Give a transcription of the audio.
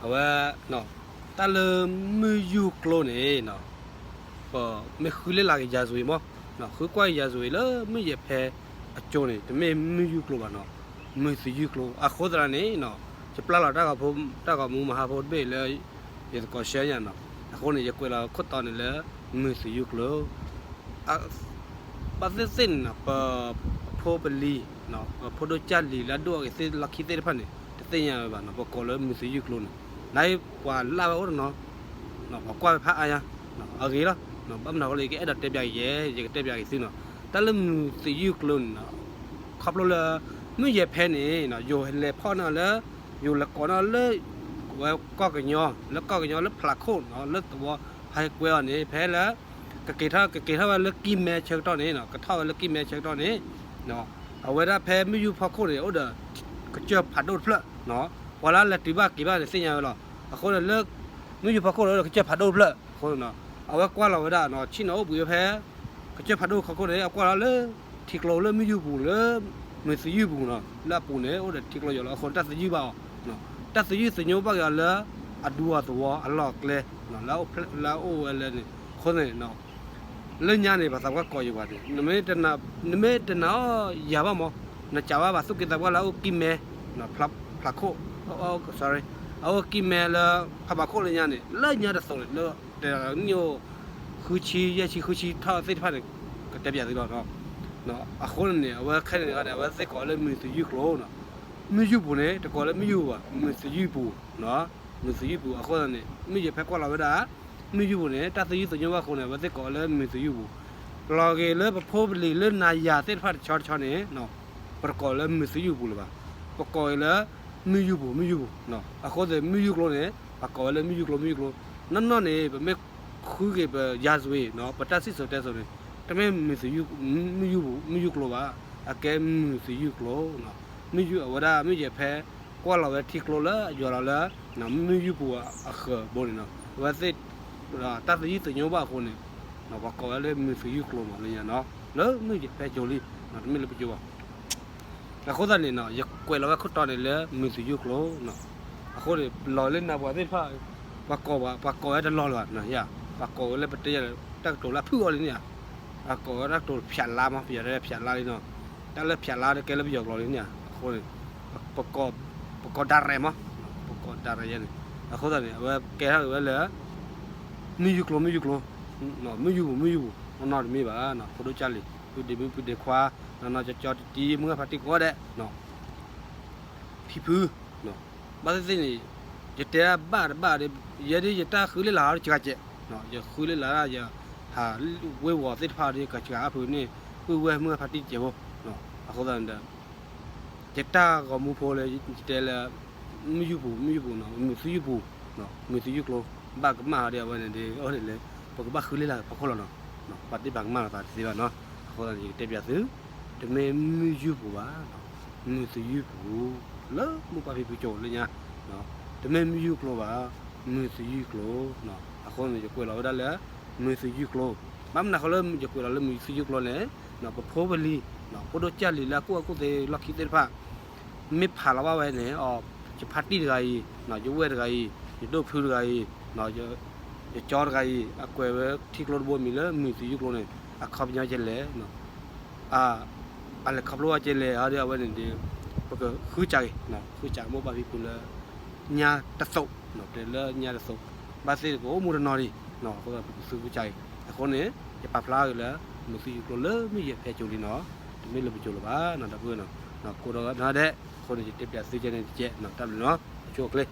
အဝဲ တၢ်လၢမုၢ်ယူၢ်ကျိန့ၣ် ပမ့ၢ်ဃုလ့ၣ်လၤက့ၤယၤစွ့ၤမး, ဃုကွၢ်က့ၤယၤစွ့ၤလၢမုၢ်ယဲၢ်ဖဲအကၠိန့ၣ် တမ့ၢ်မုၢ်ယူၢ်ကျိဘၣ်နီၤ, မုၢ်သယုၢ်ကျိ. အဃိသတးန့ၣ် ယပျၢ်လီၤတၢ်ဂီၤမူမဟါဖိတဘ့ၣ်လၢ ယသကိးရှဲညါနီၤ. အဃိန့ၣ် ယကွဲးလီၤခိၣ်တီန့ၣ်လၢ မုၢ်သယုၢ်ကျိ ဘၣ်သ့ၣ်သ့ၣ်န့ၣ် ပဖိပလံၤ ပဖိဒိၣ်ကၢ်လံၤလၢအဒိၣ်အဂ့ၤသ့ၣ်လီၢ်ခံသ့ၣ်တဖၣ်န့ၣ် တသ့ၣ်ညါဝဲဘၣ်နီၤ, ပကိးလၢမုၢ်သယုၢ်ကျိန့ၣ် နပှၤလၢ်ဝဲအိၣ်တနီၤ ပှၤကွၢ်ဝဲဖးအါညါ အဂ့ၤလီၤ. ဘၣ်မနုၤအဃိလဲၣ် ယကအဲၣ်ဒိးတဲပၠးက့ၤယဲ ယကတဲပၠးက့ၤသုနီၤ. တၢ်လၢမုၢ်သယုၢ်ကျိန့ၣ် ခီဖျိလၢ မုၢ်ယဲၢ်ဖဲန့ၣ် ယိၤလဲၤဖီၣ်န့ၢ်အီၤလၢ ယိၤလဲၤကိးန့ၢ်အီၤလၢ ဝဲကီၢ်ကညီ လၢကီၢ်ကညီလၢဖျးခိၣ်နီၤ လၢသဝီ ဟဲကွဲအီၤန့ၣ် ဖဲလၢ ကက့ၤထီၣ် ကက့ၤထီၣ်ဝဲလၢကံၢ်မဲဆၢကတီၢ်န့ၣ် ကထီၣ်ဝဲလၢကံၢ်မဲဆၢကတီၢ်န့ၣ် အဝဲဒၣ်ဖဲမုၢ်ယူၢ်ဖီခိၣ်န့ၣ် အိၣ်ဒီး ကစၢၢ်ဖးဒိၣ်တဖျၢၣ် ပှၤလၢလဲၤတုၤဘၣ်က့ၤဘၣ်န့ၣ်သ့ၣ်ညါဝဲလီၤ. အဃိန့ၣ်လၢ မုၢ်ယူၢ်ဖီခိၣ်န့ၣ် အိၣ်ဒီးကစၢၢ်ဖးဒိၣ်တဖျၢၣ်အဃိန့ၣ် အဝဲကွၢ်လီၤဝဲဒၣ် ဆ့ၣ်နီၤအိၣ်ဘှံးဝဲဖဲ ကစၢၢ်ဖးဒိၣ်ဖီခိၣ်န့ၣ် အကွၢ်လီၤလၢ ထံကျိလၢမုၢ်ယူၢ်ပူၤလၢ မုၢ်သယုၢ်ပူၤနီၤ လၢအပူၤန့ၣ် အိၣ်ဒီးထံကျိယိာ်လီၤအဃိန့ၣ် တၢ်သယုၢ်ဘၣ်အီၤ တၢ်သယုၢ်သညိဘၣ်က့ၤအီၤလၢ အဒူအသဝီအလီၢ်အကျဲ လၢအအိၣ်ဝဲလၢန့ၣ် အဃိန့ၣ် လၢညါန့ၣ် ပှၤသးပှၢ်ကိးယံၤပှၤန့ၣ် နမ့ၢ်တနာ်အီၤယၤဘၣ်မး နစံးဘၣ်ပှၤသူၣ်က့သးပှၢ်လၢအအိၣ်ကံၢ်မဲ ဖျးခိၣ် အအိၣ်ကံၢ်မဲလၢ ဖးဘးခိၣ်လၢညါန့ၣ် လၢညါတသိးန့ၣ် လၢတဲနံၣ်အိၣ် ဃုဆံ ယဲၢ်ဆံ ဃုဆံထီၣ်သ့ၣ်တဖၣ်န့ၣ် ကတဲပၠးသုလီၤ. အဃိန့ၣ်န့ၣ် အဝဲခဲန့ၣ်န့ၣ် အဝဲသ့ၣ်ကိးလၢမုၢ်သယုၢ်ကျိနီၤ. မုၢ်ယူၢ်ပူၤန့ၣ် တကိးလၢမုၢ်ယူၢ်ပူၤဘၣ် မုၢ်သယုၢ်ပူၤ မုၢ်သယုၢ်ပူၤ အဃိသတးန့ၣ် မုၢ်ယဲၢ်ဖဲကွၢ်လီၤဝဲဒၣ် မုၢ်ယူၢ်ပူၤန့ၣ် တၢ်သယုၢ်သညိဘၣ်အဃိန့ၣ် အဝဲသ့ၣ်ကိးလၢမုၢ်သယုၢ်ပူၤ လီၤဂ့ၤလၢပဖိပလံၤလၢနၤယၤသ့ၣ်တဖၣ်တဆီတဆီန့ၣ် ပတကိးလၢမုၢ်သယုၢ်ပူၤလၢၤဘၣ်. ပကိးလၢ မုၢ်ယူၢ်ပူၤ မုၢ်ယူၢ်ပူၤ အဃိသတးမုၢ်ယူၢ်ကျိန့ၣ် ပှၤကိးဝဲလၢမုၢ်ယူၢ်ကျိ မုၢ်ယူၢ်ကျိ နီၢ်နီၢ်န့ၣ် ပမ့ၢ်ဃုက့ၤပယၤစွ့ၤ ပတၢ်စံၣ်စိၤတဲစိၤန့ၣ် တမ့ၢ်မုၢ်သယုၢ် မုၢ်ယူၢ်ပူၤ မုၢ်ယူၢ်ကျိဘၣ်. အကဲမုၢ်သယုၢ်ကျိ မုၢ်ယူၢ်အဝဲဒၣ်မုၢ်ယဲၢ်ဖဲ ကွၢ်လီၤဝဲထံကျိလၢအယွၤလီၤလၢ မုၢ်ယူၢ်ပူၤအဃၢၤဘိန့ၣ်နီၤ အဝဲသ့ၣ် တၢ်သယုၢ်သညိဘၣ်အဃိန့ၣ် ပှၤကိးဝဲလၢမုၢ်သယုၢ်ကျိမးလၢညါနီၤ လၢမုၢ်ယဲၢ်ဖဲကၠိလံ တမ့ၢ်လၢပကၠိဘၣ်. အဃိသတးန့ၣ် ယကွဲးလီၤဝဲခိၣ်တီန့ၣ်လၢမုၢ်သယုၢ်ကျိ အဃိန့ၣ် လီၤလၢနၤပှၤသ့ၣ်တဖၣ် ပှၤကိး ပှၤကိးဝဲတလီၤလၢၤဘၣ် ပှၤကိးဝဲလၢပတဲယၤ တၢ်ကတိၤလၢအဖုၣ်အီၤလံန့ၣ်ဧါ ပှၤကိးဝဲတၢ်ကတိၤဖၠးလါမး ပယီၤတဲဖၠးလါလံနီၤ တၢ်လၢဖၠးလါတကဲလၢပယီၤကျိာ်လံန့ၣ်ဧါ အဃိန့ၣ် ပကိး direct မး ပကိး direct ယဲန့ၣ် အဃိသတးန့ၣ် အဝဲကဲထီၣ်က့ၤဝဲလၢ မုၢ်ယူၢ်ကျိ မုၢ်ယူၢ်ကျိ မုၢ်ယူၢ်ပူၤ မုၢ်ယူၢ်ပူၤ နီၢ်နီၢ်တမ့ၢ်ဘၣ် ဖိဒိၣ်ကၢ်လံၤ ပုၢ်ဒ့မုၣ်ပုၢ်ဒ့ခွါ နီၢ်နီၢ်ကၠီကၠီတံၢ်တံၢ် မုၢ်ဂၢ်ဖါတံၢ်ကိးဂၤဒဲး ဖံဖု ဘၣ်သ့ၣ်သ့ၣ်န့ၣ် ယတဲဘၣ်တဘၣ်ဒီး ယဲဒ်ယတၢ်ဃုလ့ၣ်လၤဟီတစှၤကဲး ယဃုလ့ၣ်လၤဒၣ်ယဟးဝ့ၢ်ဝီၤသ့ၣ်တဖၣ်ဒီး ကစှၤအါဖုန့ၣ် ပုၢ်ဝဲၢ်မုၢ်ဂၢ်ဖါတံၢ်တစဲးဖိ အဃိသတးန့ၣ်ဒီး ယတၢ်ဂီၤမူဖိလၢယတဲလၢ မုၢ်ယူၢ်ပူၤ မုၢ်ယူၢ်ပူၤနီၤ မုၢ်သယုၢ်ပူၤ မုၢ်သယုၢ်ကျိ ဘၣ်ကမၣ်ဟီဒ်အဝဲန့ၣ်ဒီး အိၣ်ဒ်လဲၣ် ပကဘၣ်ဃုလ့ၣ်လၤဖီခိၣ်လီၤနီၤ ပှၤတဘၣ်ကမၣ်လီၤသးတသ့ဘၣ်နီၤ အဃိသတးန့ၣ် ယကတဲပၠးသု တမ့ၢ်မုၢ်ယူၢ်ပူၤဘၣ် မုၢ်သယုၢ်ပူၤ လၢမိၢ်ပၢ်ဖံဖုကၠိလၢညါ တမ့ၢ်မုၢ်ယူၢ်ကျိဘၣ် မုၢ်သယုၢ်ကျိ အဃိန့ၣ် ယကွဲးလီၤဝဲဒၣ်လၢ မုၢ်သယုၢ်ကျိ ဘၣ်မနုၤအဃိလၢယကွဲးလီၤလၢမုၢ်သယုၢ်ကျိလဲၣ် ပဖိပလံၤ ဖိဒိၣ်ကၢ်လံၤလၢအကူၣ်အကူၣ်သ့လီၢ်ခံသ့ၣ်တဖၣ် မ့ၢ်ဖးလီၤဘၣ်ဝဲန့ၣ် ယဖါတံၢ်တဂၤအံၤ ယဝဲၢ်တဂၤအံၤ ယဒိၣ်ဖုတဂၤအံၤ ယကၠီတဂၤအံၤ အကွဲးဝဲထံကျိတဘိမံၤလၢမုၢ်သယုၢ်ကျိန့ၣ် အခီပညီကဲလဲၣ် အလဲၤခီဖျိဘၣ်ကဲလဲၣ် အဒ်အဝဲန့ၣ်ဒီး ပကဃုစၢ်က့ၤ ဃုစၢ်မိၢ်ပၢ်ဖံဖုလၢ ညါတသိး တဲလၢညါတသိး ဘၣ်သ့ၣ်ကအိၣ်မူတနီၤဒံး အဃိပကဃုစၢ်က့ၤ အဃိန့ၣ် ယပာ်ဖျါက့ၤလၢ မုၢ်သယုၢ်ကျိလၢမုၢ်ယဲၢ်ဖဲကၠိလံနီၤ တမ့ၢ်လၢပကၠိလၢၤဘၣ် ဒီပုၢ်ဝဲၢ်နီၤ ကိးဒီးနၤဒဲး အဃိန့ၣ် ယတဲပၠးသုကဲန့ၣ်တကဲး တၢ်ဘျုးနီၤ အဆိအချ့